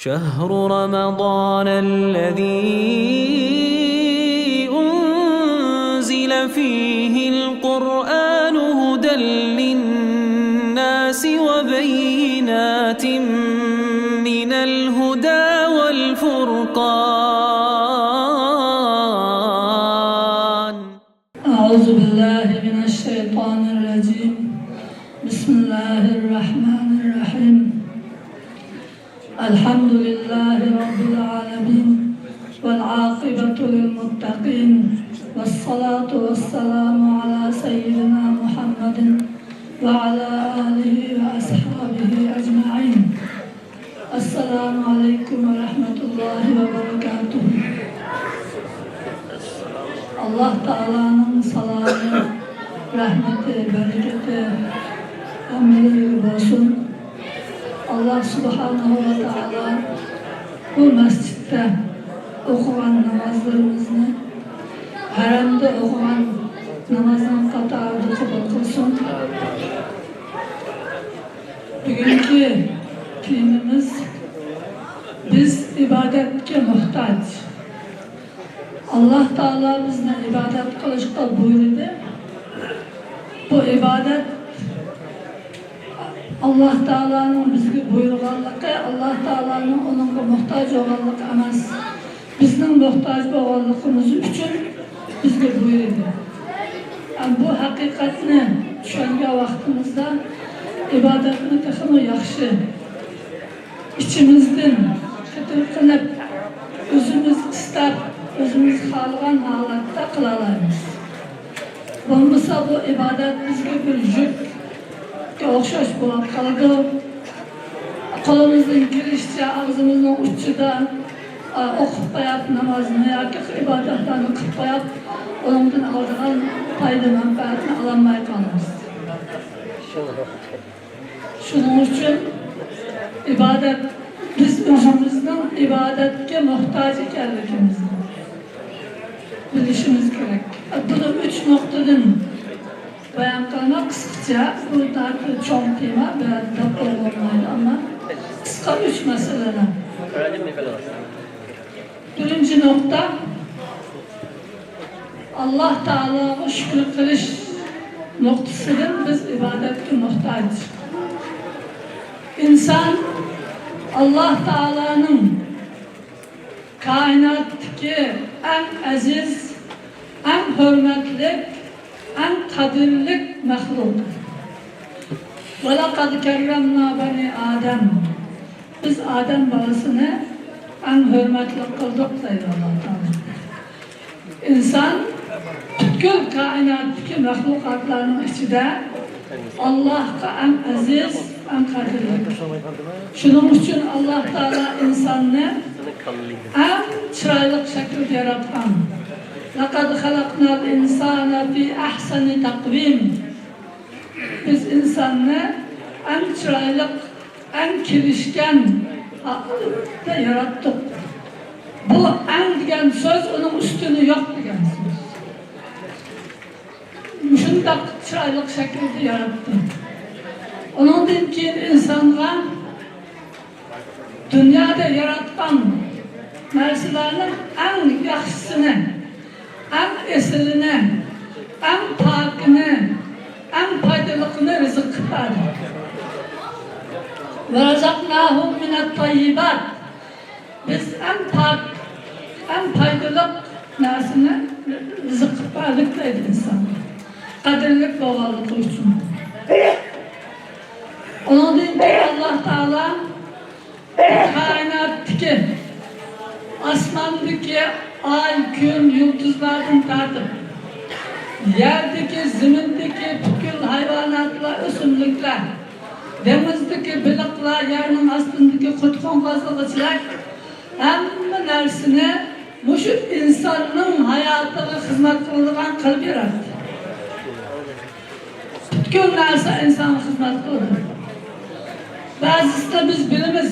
شهر رمضان الذي أنزل فيه القرآن هدى للناس وبينات من الهدى والفرقان. أعوذ بالله من الشيطان الرجيم. بسم الله الرحمن الرحيم. الحمد لله رب العالمين والعاقبة للمتقين والصلاة والسلام على سيدنا محمد وعلى آله وأصحابه أجمعين. السلام عليكم ورحمة الله وبركاته. Allah Teala'nın salamı, rahmeti, bereketi hammelerine olsun. Allah Subhanahu ve Teala bu mescitte okuyan namazlarımızı, haremde okuyan namazın qatarında kabul kılsın. Bugünkü temimiz biz ibadetke muhtaç. Allah Teala bizni ibadet qilishga buyurdi. Bu ibadet Allah Teala'nın bizga buyurganligi, Allah Teala'nın onunla muhtaç olganligi emas. Bizning muhtoj bo'lganligimiz uchun bizga buyurdi. Yani bu haqiqatni tushungan vaqtimizda ibodatni texmi yaxshi ichimizdan qatl qilib, o'zimiz istab, o'zimiz xohlagan holatda qila olamiz. Bo'lmasa bu ibodat bizga bir yukka o'xshash bo'lib qoladi. Qo'limizdan kelishicha, og'zimizning uchida o'qib qo'yib namozni yoki ibodatlarni qilib qo'yib, undan oladigan foyda manfaatni ololmay qolamiz. Shuning uchun ibodat biz o'zimizning ibodatga muhtoj ekanligimizni bilishimiz kerak. Buni uch nuqtadan bayon qilaman qisqacha. Bu daha cho'ng tema, deb bo'lmaydi, ammo qisqa uch masaladan. Birinchi nuqta Allah Teala'ga shukr qilish nuqtasidan biz ibodatga muhtoj. İnsan Allah Teala'nın kainatdagi eng aziz, eng hurmatli, eng qadrli maxluq. وَلَقَدْ كَرَّمْنَا بَنِي Adem. Biz Adem balasını eng hurmatli qildik deydi Allah Teala. İnsan butkul kainotdagi maxluqotlarning ichida Allohga eng aziz, eng qadrli. Shuning uchun Alloh Taolo insonni eng chiroyli shaklda yaratgan. لَقَدْ خَلَقْنَا الْإِنسَانَ فِي أَحْسَنِ تَقْوِيمٍ. Biz insonni eng chiroyli, eng kelishgan da yaratdik. Bu eng degan so'z uning ustuni yo'q degan so'z. Shundoq chiroyli shaklda yaratdi. Undan keyin insonga dunyoda yaratgan narsalarning eng yaxshisini, eng esilini, eng pokini, eng foydalisini rizq qilib berdi. وَرَزَقْنَاهُمْ مِنَ الطَّيِّبَاتِ. Biz eng pok, eng foydali narsani rizq qilib berdik deydi insonga. Qadrli bo'lganligi uchun. Undan keyin Alloh Taolo kainotdagi osmondagi oy, kun, yulduzlardan tortib, yerdagi, zimindagi butkul hayvonotlar, o'simliklar, dengizdagi baliqlar, yerning ostidagi qutqun qazig'ichilar, hamma narsani mushu insonning hayotiga xizmat qiladigan qilib yaratdi. Butkul narsa insonga xizmat qiladi. Ba'zisida biz bilamiz.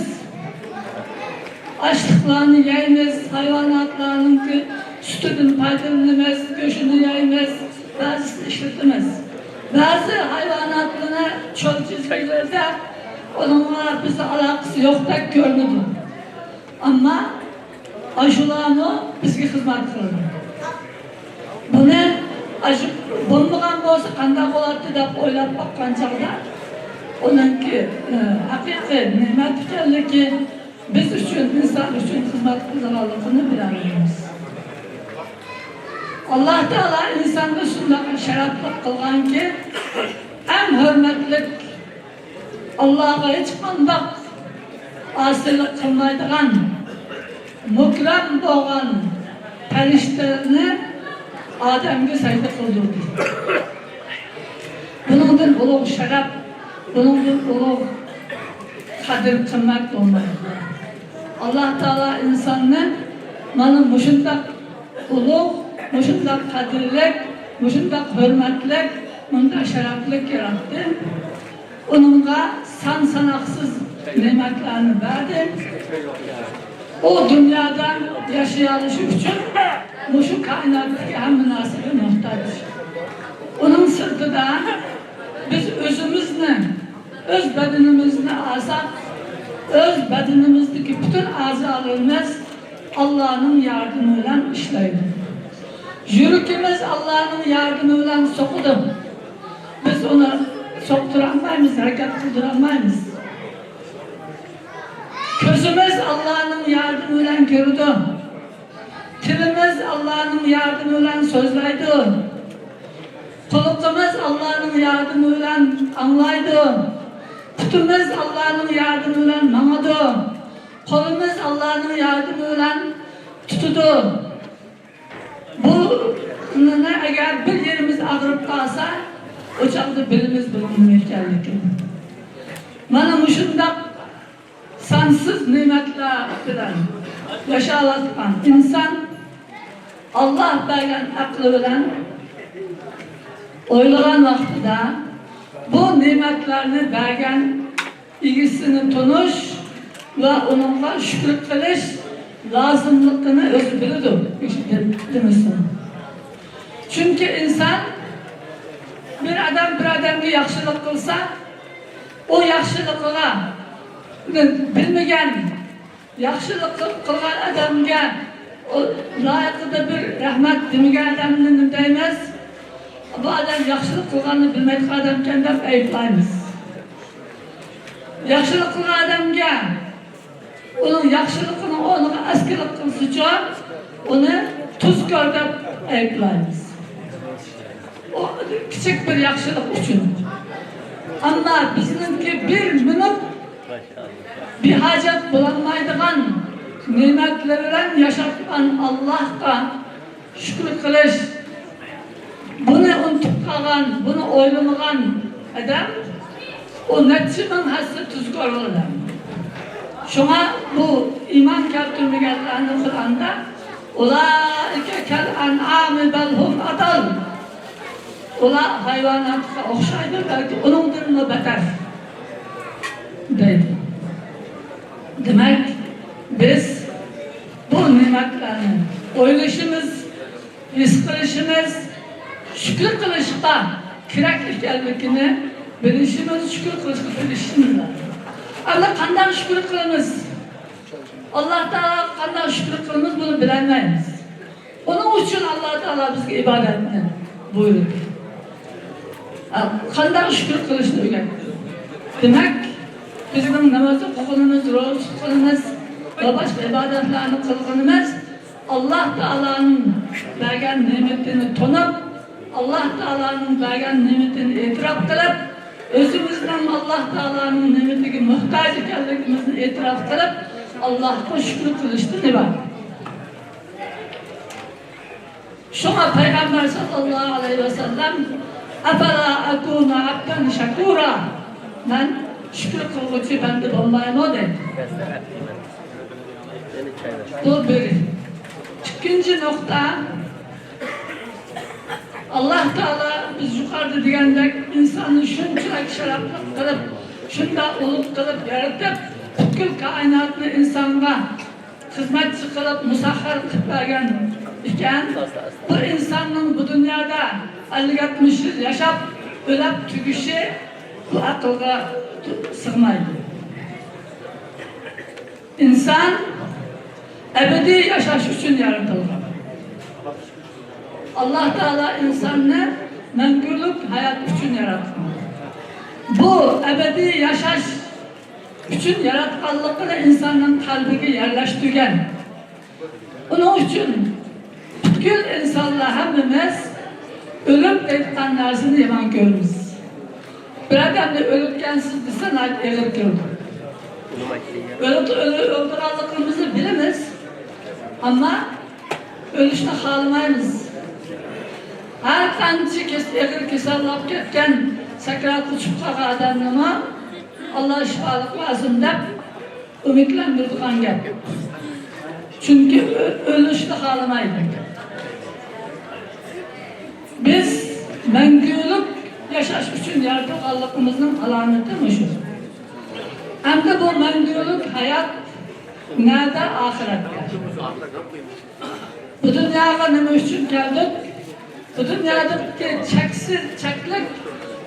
Açlıklarını yeymiz, hayvanatlarının sütünden faydalanırız, go'shini yeymiz, bazısını işletimiz. Bazı hayvanatlarını çöl çizgilerde onunla bize alakası yok da görünüyor. Ammo shularni bizga xizmat qiladi. Buni bo'lmagan bo'lsa qanday bo'ladi deb o'ylab boqqan chog'da uningki haqiqiy ne'mat ekanligi, biz uchun, inson uchun xizmat qilganligini bilamiz. Alloh taolo insonni shunday sharafli qilganki, eng hurmatli, Allohga hech qanday osiylik qilmaydigan mukram bo'lgan farishtalarni odamga sajda qildirdi. Buningdan ulug' sharaf, buningdan ulug' qadr qimmat bo'lmaydi. Alloh taolo insonni mana mushundaq ulug', mushundaq qadrlik, mushundaq hurmatlik, bundaq sharaflik yaratdi. Uningga san sanoqsiz ne'matlarni berdi. O dunyoda yashayolishi uchun mushu koinotdagi hamma narsaga muhtoj. Uning sirtida biz o'zimizni, o'z bedenimizni olsak, o'z bedenimizdagi butun a'zolarimiz Allohning yordami bilan ishlaydi. Yuragimiz Allohning yordami bilan so'qidi. Biz uni so'qtirolmaymiz, harakat qildirolmaymiz. Ko'zimiz Allohning yordami bilan ko'rdi. Tilimiz Allohning yordami bilan so'zlaydi. Quloqimiz Allohning yordami bilan anglaydi. Putimiz Allohning yordami bilan mangadi. Qo'limiz Allohning yordami bilan tutadi. Bu agar bir yerimiz og'rib qolsa, o chog'da bilimiz buning nima ekanligini. Mana mushundaq sansiz ne'matlar bilan yashayotgan inson Alloh bergan aqli bilan o'ylagan vaqtida bu ne'matlarni bergan egasini tunish va uningga shukr qilish lozimligini o'zi biladi demasin. Chunki inson, bir odam bir odamga yaxshilik qilsa, o yaxshiligiga bilmagan yaxshilik qilgan odamga loyiqida bir rahmat demagan odamni nima deymiz? Bu odam yaxshilik qilganini bilmaydigan odam ekan deb ayblaymiz. Yaxshilik qilgan odamga uning yaxshiligini o'rniga askilik qilsa uchun uni tuzkor deb ayblaymiz. O kichik bir yaxshilik uchun. Ammo bizningki bir minut behojat bo'lolmaydigan ne'matlar bilan yashatgan Allohga shukr qilish, buni unutib qolgan, buni o'ylamagan odam o necha ming hassa tuzkor odam. Shunga bu iymon keltirmaganlarni Qur'onda ulaika kal an'ami bal hum adal. Ular hayvonotga o'xshaydi, balki uningdanmi betar deydi. Demak, biz bu ne'matlarni o'ylashimiz, his qilishimiz, shukr qilishga kerak ekanligini bilishimiz, shukr qilishga bilishimiz lozim. Alloh qanday shukr qilamiz? Alloh taolo qanday shukr qilamiz, buni bilolmaymiz. Uning uchun Alloh taolo bizga ibodatni buyurdi. Qanday shukr qilishni o'rgatdi. Demak, bizning namoz o'qiganimiz, ro'za tutganimiz va boshqa ibodatlarni qilganimiz Alloh taoloning bergan ne'matini tunib, Alloh taoloning bergan ne'matini e'tirof qilib, o'zimizdan Alloh taoloning ne'matiga muhtoj ekanligimizni e'tirof qilib, Allohga shukr qilishdan iborat. Shunga payg'ambar sallallohu alayhi vasallam afala akunu abdan shakura, man shukr qilguvchi banda bo'lmaymi dedi. Bu bir. Ikkinchi nuqta, Alloh taolo biz yuqorida degandek insonni shunchalik sharafli qilib, shunday ulug' qilib yaratib, butkul koinotni insonga xizmatchi qilib, musahhar qilib bergan ekan. Bu insonning bu dunyoda 50-60 yil yashab, o'lab tugishi bu aqlga sig'maydi. Inson Ebedi yaşaş uchun yaratilgan. Allah Teala insanni mangulik hayot uchun yaratgan. Bu ebedi yaşaş uchun yaratganligini insonning qalbiga yerlashtirgan. Uning uchun butkul insonlar hammamiz o'lim deydigan narsani yomon ko'ramiz. Bir odamni o'libgansiz desa og'ir keldi. O'ldirganligimizni bilamiz, ammo o'lishni xohlamaymiz. Har qancha og'ir kasallab ketgan, sakratga tushib qolgan odamni Allah şifalik versin deb umidlantirgan gap. Chunki o'lishni xohlamaydi. Biz mangulik yashash uchun yaratilganligimizning alomati shu. Hamda bu mangulik hayot nada? Oxiratda. Bu dunyoga nima uchun keldik? Bu dunyodagi cheksiz, cheklik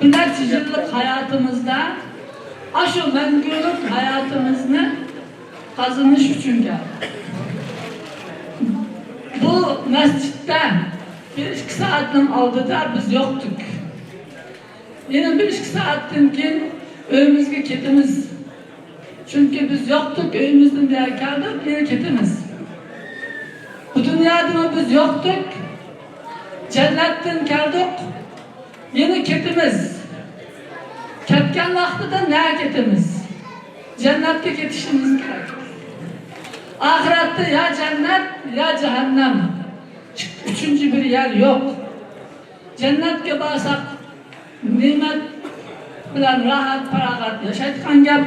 bir necha yillik hayotimizda shu mangulik hayotimizni qozonish uchun keldik. Bu masjidda 1-2 soatning oldida biz yo'qdik. Yana 1-2 soatdan keyin uyimizga ketamiz. Chunki biz yo'qdik, uyimizdan bu yerga keldik, yana ketamiz. Bu dunyoda biz yo'qdik, jannatdan keldik, yana ketamiz. Ketgan vaqtida na ketamiz? Jannatga ketishimiz kerak. Oxiratda ya jannat, ya jahannam. Üçüncü bir yer yo'q. Jannatga borsak ne'mat bilan rahat farog'at yashayotgan gap.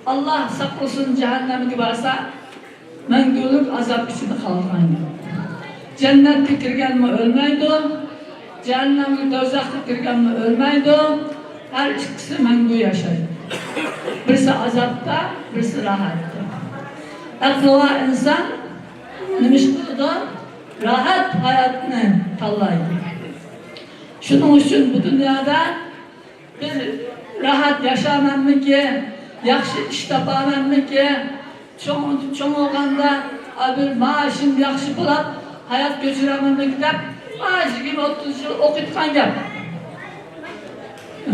Allah saqlasin, jahannamga borsa mangulik azob ichida qolgan gap. Jannatga kirganmi o'lmaydi, jahannamga, do'zaxga kirganmi o'lmaydi. Har ikkisi mangu yashaydi. Birisi azobda, birisi rohatda. Aqlli inson nima ish qiladi? Rahat hayotni tanlaydi. Shuning uchun bu dunyoda bir rahat yashamanmiki, yaxshi ish topamanmiki, cho'ng bo'lganda bir maoshim yaxshi bo'lib hayot ko'chiramanmiki deb 20-30 yil o'qitgan gap.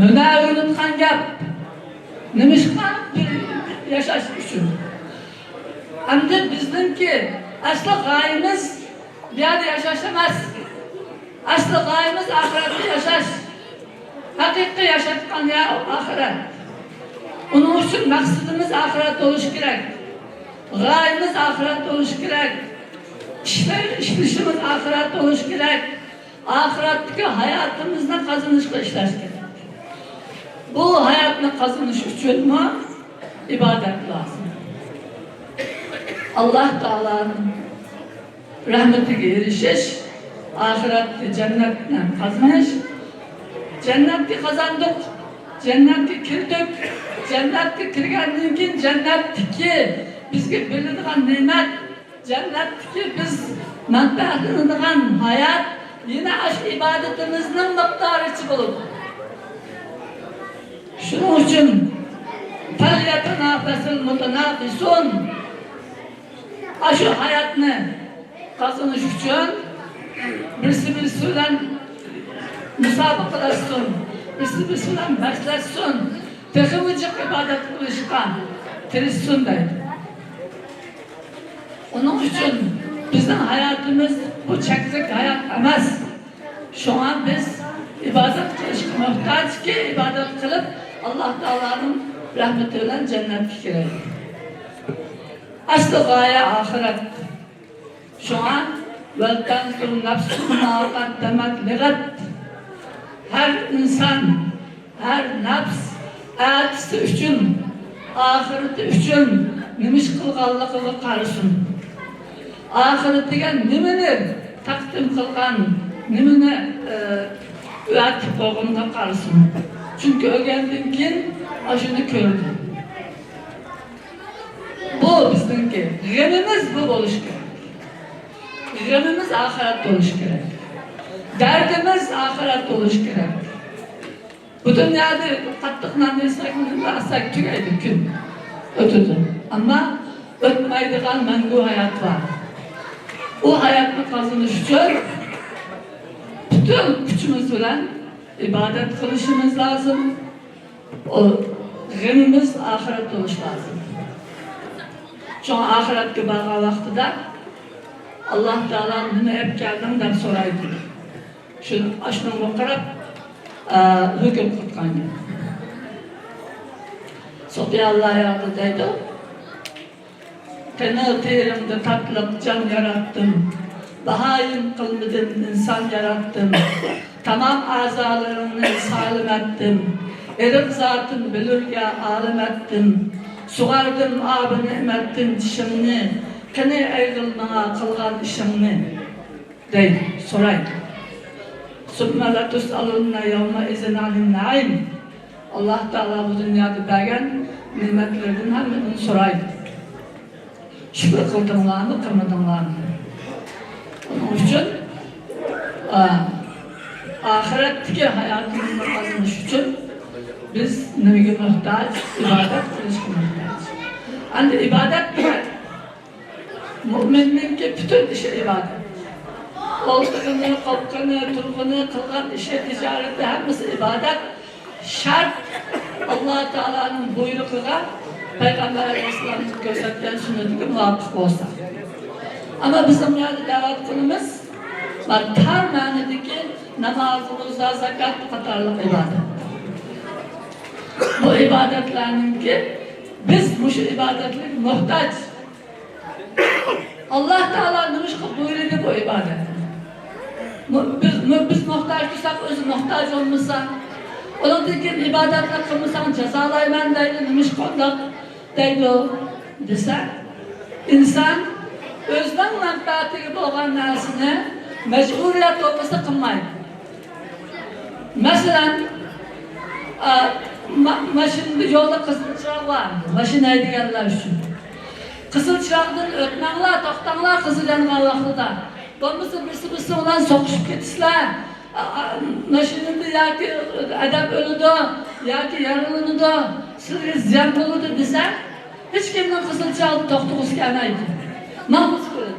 Hunar o'rgatgan gap. Nima ish bir yashash uchun. Hamda bizningki asli g'oyamiz bu yerda yashash emas. Asli g'oyamiz oxiratda yashash. Haqiqiy yashatgan yer oxirat. Uning uchun maqsadimiz oxirat bo'lishi kerak. G'oyamiz oxirat bo'lishi kerak. Ishlashimiz oxirat bo'lishi kerak. Oxiratdagi hayotimizni qozonishga ishlash kerak. Bu hayotni qozonish uchunmi ibodat lozim. Allah Teala'nın rahmetiga erishish, oxiratda jannatni qozonish. Jannatga qozondik, jannatga kirdik. Jannatga kirgandan keyin jannatdagi bizga beriladigan ne'mat, jannatdagi biz manfaatlanadigan hayot yana shu ibodatimizning miqdoricha bo'ladi. Shuning uchun فَلْيَتَنَافَسِ الْمُتَنَافِسُونَ shu hayotni qozonish uchun birisi birisi bilan musobaqalashsin, birisi birisi bilan baslashsin, texmi jiq ibodat qilishga tirishsin deydi. Uning uchun bizning hayotimiz bu cheklik hayot emas. Shunga biz ibodat qilishga muhtojki, ibodat qilib Alloh taoloning rahmati bilan jannatga kiraylik. Asli g'oya oxirat. Shunga وَلْتَنْظُرْ نَفْسٌ مَا قَدَّمَتْ لِغَدٍ. Har inson, har nafs atisi uchun, oxirati uchun nima ish qilganligiga qarasin. Oxiratiga nimani taqdim qilgan, nimani o'tib qo'yganga qarasin. Chunki o'lgandan keyin shuni ko'rdi. Bu bizningki g'amimiz bu bo'lishi kerak. G'amimiz oxirat bo'lishi kerak. Dardimiz oxirat bo'lishi kerak. Bu dunyoda qattiq non yesak, nima qilsak tugaydi kun. O'tadi. Ammo O'tmaydigan mangu hayot bor. U hayotni qozonish uchun butun kuchimiz bilan ibodat qilishimiz lozim. O g'amimiz oxirat bo'lishi lozim. Chunki oxiratga borgan vaqtida Alloh taolo nima olib kelding deb so'raydi. Shu shunga qarab hukm qilgan. Sofiya yardı deydi. Teni terimde tatlık can yarattım. Bahayim kılmadım insan yarattım. Tamam azalarını salim ettim. Erik zatın bilürge alim ettim. Sugardım abı nimettin dişimni. Kini ayrılmana kılgan işimni. Deydi, soraydı. Sümme letus'alunne yevme izin anin naim. Allah Teala bu dünyada bergen nimetlerden hemmini soraydı. Şükür kıldınlar mı, kılmadınlar mı? Onun için ahiretteki hayatımızı kazanış için biz nimaga muhtoj? Ibodat qilishga muhtoj. Endi ibodat degan mo'minninki butun ishi ibodat. Oldig'ini, qopqini, turg'ini, qilgan ishi, ticorati hammasi ibodat. Shart Alloh taoloning buyrug'iga, Payg'ambar alayhissalomning ko'rsatgan sunnatiga muvofiq bo'lsa. Ama bizim yani davet qilimiz va tar ma'nidagi namoz, ro'za, zakat qatorliq ibodat. Bu ibodatlarninki biz shu ibodatlarga muhtoj. Alloh taolo nima ish qilib buyurdi bu ibodat? Biz muhtoj bo'lsak, o'zi muhtoj bo'lmasa, undan keyin ibodatlar qilmasang jazolayman deydi, nima ish qildik deydi desa, inson o'zining manfaatiga bo'lgan narsani majburiyat bo'lmasa qilmaydi. Masalan, mashinada yo'lda qizil chiroq bor, mashina haydaganlar uchun. Qizil chiroqdan o'tmanglar, to'xtanglar qizil yongan vaqtida. Bo'lmasa birisi birisi bilan so'qishib ketasizlar. Mashinada yoki odam o'ladi, yoki yaralanadi, sizga ziyon bo'ladi desa, hech kimning qizil chiroqni to'xtatg'isi kelmaydi. Ma'lum ko'radi.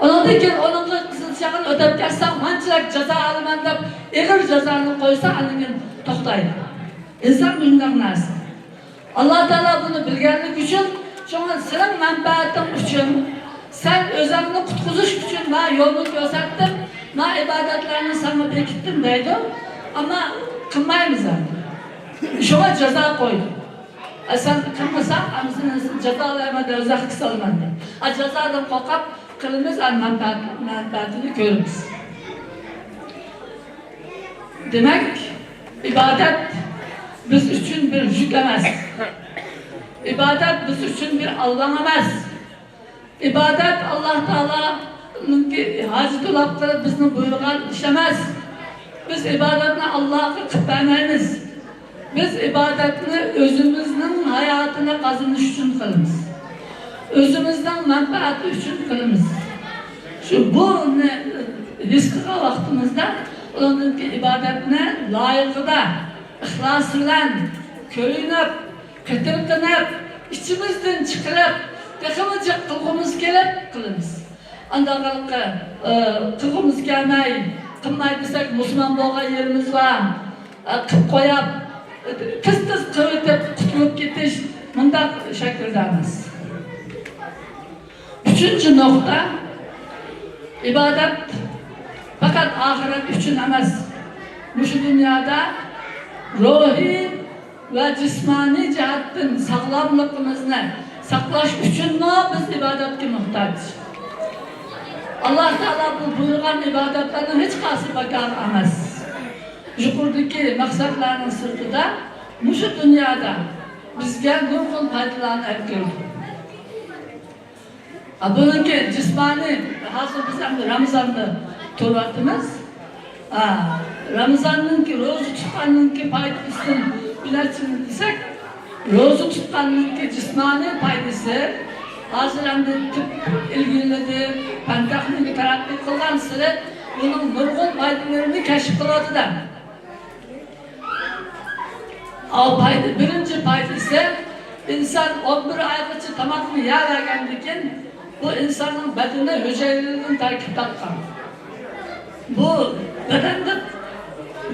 Undan keyin uningga qizil chiroqni o'tab ketsang, qanchalik jazo olaman deb ig'ir jazoni qo'ysa, andan keyin to'xtaydi. Inson bunday narsa. Alloh taolo buni bilganligi uchun, shunga sening manfaating uchun, sen o'zingni qutqizish uchun men yo'lni ko'rsatdim, men ibodatlarni sana bekitdim deydi. Ammo qilmaymiz endi. Shunga jazo qo'ydi. Sen qilmasang, seni jazolayman, dozaqqa solaman deydi. Jazodan qo'rqib qilamiz, manfaatini ko'ramiz. Demak, ibodat biz uchun bir yuk emas. Ibodat biz uchun bir aldan emas. Ibodat Alloh taoloninki hojat ulab qilib bizni buyurgan ish emas. Biz ibodatni Allohga qilib bermaymiz. Biz ibodatni o'zimizning hayotini qozonish uchun qilamiz. O'zimizning manfaati uchun qilamiz. Shu buni his qilgan vaqtimizda ularninki ibodatni loyiqida, ixlos bilan ko'yinib, qitirqinib, ichimizdan chiqarib, texmicha qilg'imiz kelib qilamiz. Andaqalqi qilg'imiz kelmay, qilmay desak musulmon bo'lgan yerimiz bor. Qilib qo'yib, tez-tez qilib qutulib ketish bundaq shaklda emas. Uchinchi nuqta, ibodat faqat oxirat uchun emas. Shu dunyoda ruhiy va jismoniy jihatdan sog'lomligimizni saqlash uchunmi biz ibodatga muhtoj. Alloh taolo bu buyurgan ibodatlarning hech qaysi bekor emas. Yuqoridagi maqsadlarning sirtida shu dunyoda bizga nurg'un foydalarni olib keldi. Bununki jismoniy, hozir biz endi Ramazonni turyapmiz. Ramazonninki ro'za tutganninki foydasini bilasini desak, ro'za tutganninki jismoniy foydasi hozir endi tib ilgiladi, fan texnika taraqqiy qilgan siri buning nurg'un foydalarini kashf qiladi. Birinchi foydasi İnsan 11 aygacha tomoqni yeyavergandan keyin bu insonning badani hücrelerinden terkip tapgan. Bu bedende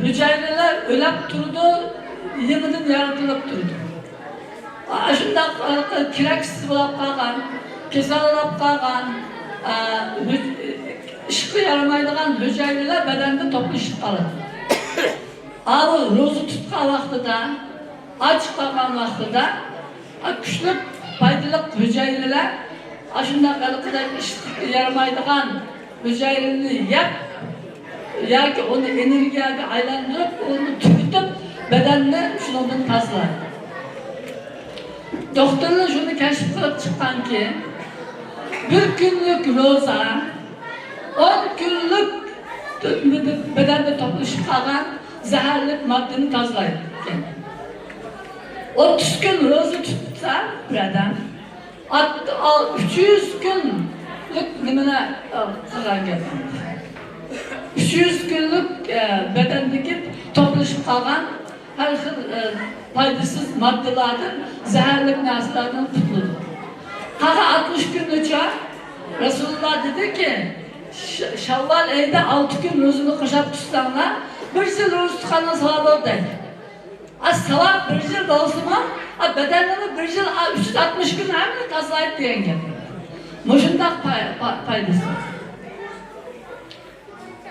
hücreler ölüp turdu, yeniden yaratılıp turdu. Shundoq keraksiz bo'lib qolgan, kasal bo'lib qolgan, ishga yaramaydigan hücreler bedende to'plashib qoladi. Abi ro'za tutgan vaqtida, och qolgan vaqtida kuchli foydali hücreler shundoq ishga yaramaydigan hücrelerni yeb yoki uni energiyaga aylantirib, uni tugatib, badanni shundan tozalaydi. Doktorlar shuni kashf qilib chiqqanki, bir kunlik ro'za 10 kunlik bedanda to'plashib qolgan zaharli maddani tozalaydi ekan. 30 kun ro'za tutsa bir odam 300 kunlik nimani qilgan gap. 300 kunlik bedandagi to'plashib qolgan har xil foydasiz maddalardan, zaharli narsalardan qutuladi. Qara 60 kungacha Rasululloh dediki, Şavval ayında 6 kun ro'zani qo'shab tutsanglar, bir yil ro'za tutganning savobi deydi. A savob bir yil bo'lsa, a bedanini bir yil 360 kun hammani tozalaydi degan gap. Mushundaq foydasi.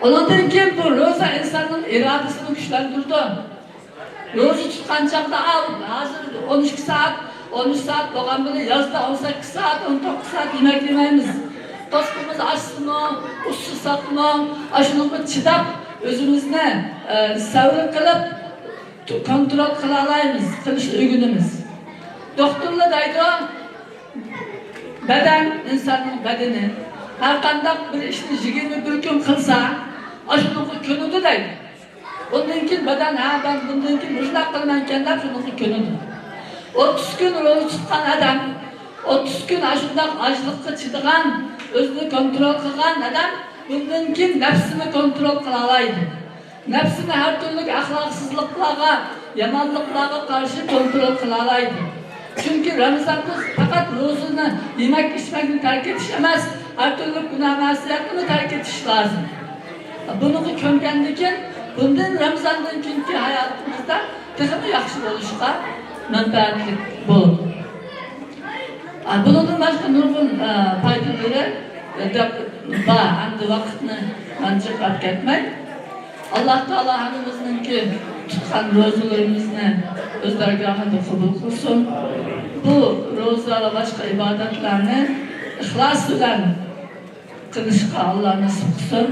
Ondan keyin bu ro'za insonning irodasini kuchlantirdi. Ro'za tutgan chaqda hozir 12 soat, 13 soat bo'lgan bilan yozda 18 soat, 19 soat yemak yemaymiz. To'sqimiz ochsinmi, ussizsaqmi, shunga chidab o'zimizni sabr qilib kontrol qila olamiz, qilish o'rganamiz. Doktorlar deydi, badan insonning badani har qanday bir ishni 21 kun qilsa, shunga ko'nadi deydi. Undan keyin badan ha ben bundan keyin shundoq qilaman ekan deb shunga ko'nadi. 30 kun ro'za tutgan odam, 30 kun shundoq ochliqqa chidagan, o'zini kontrol qilgan odam bundan keyin nafsini kontrol qila oladi. Nafsini har turli axloqsizliklarga, yomonliklarga qarshi kontrol qila oladi. Chunki Ramazonda faqat ro'zani yemak ichmakni tark etish emas, har turli gunoh masiyatni tark etish lozim. Buni ko'ngandan keyin bundan Ramazondan keyingi hayotimizda texmi yaxshi bo'lishga manfaatli bo'ladi. Bundan boshqa nurg'un foydalari deb bor. Endi vaqtni man chiqarib ketmay. Alloh taolo hammamizningki tutgan ro'zalarimizni o'z dargohida qabul qilsin. Bu ro'za va boshqa ibodatlarni ixlos bilan qilishga Alloh nasib qilsin.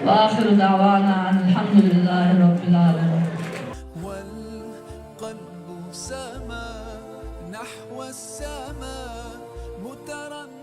Va axiru da'vana alhamdulillahi robbil alamin. والقلب سما نحو السماء مترنما.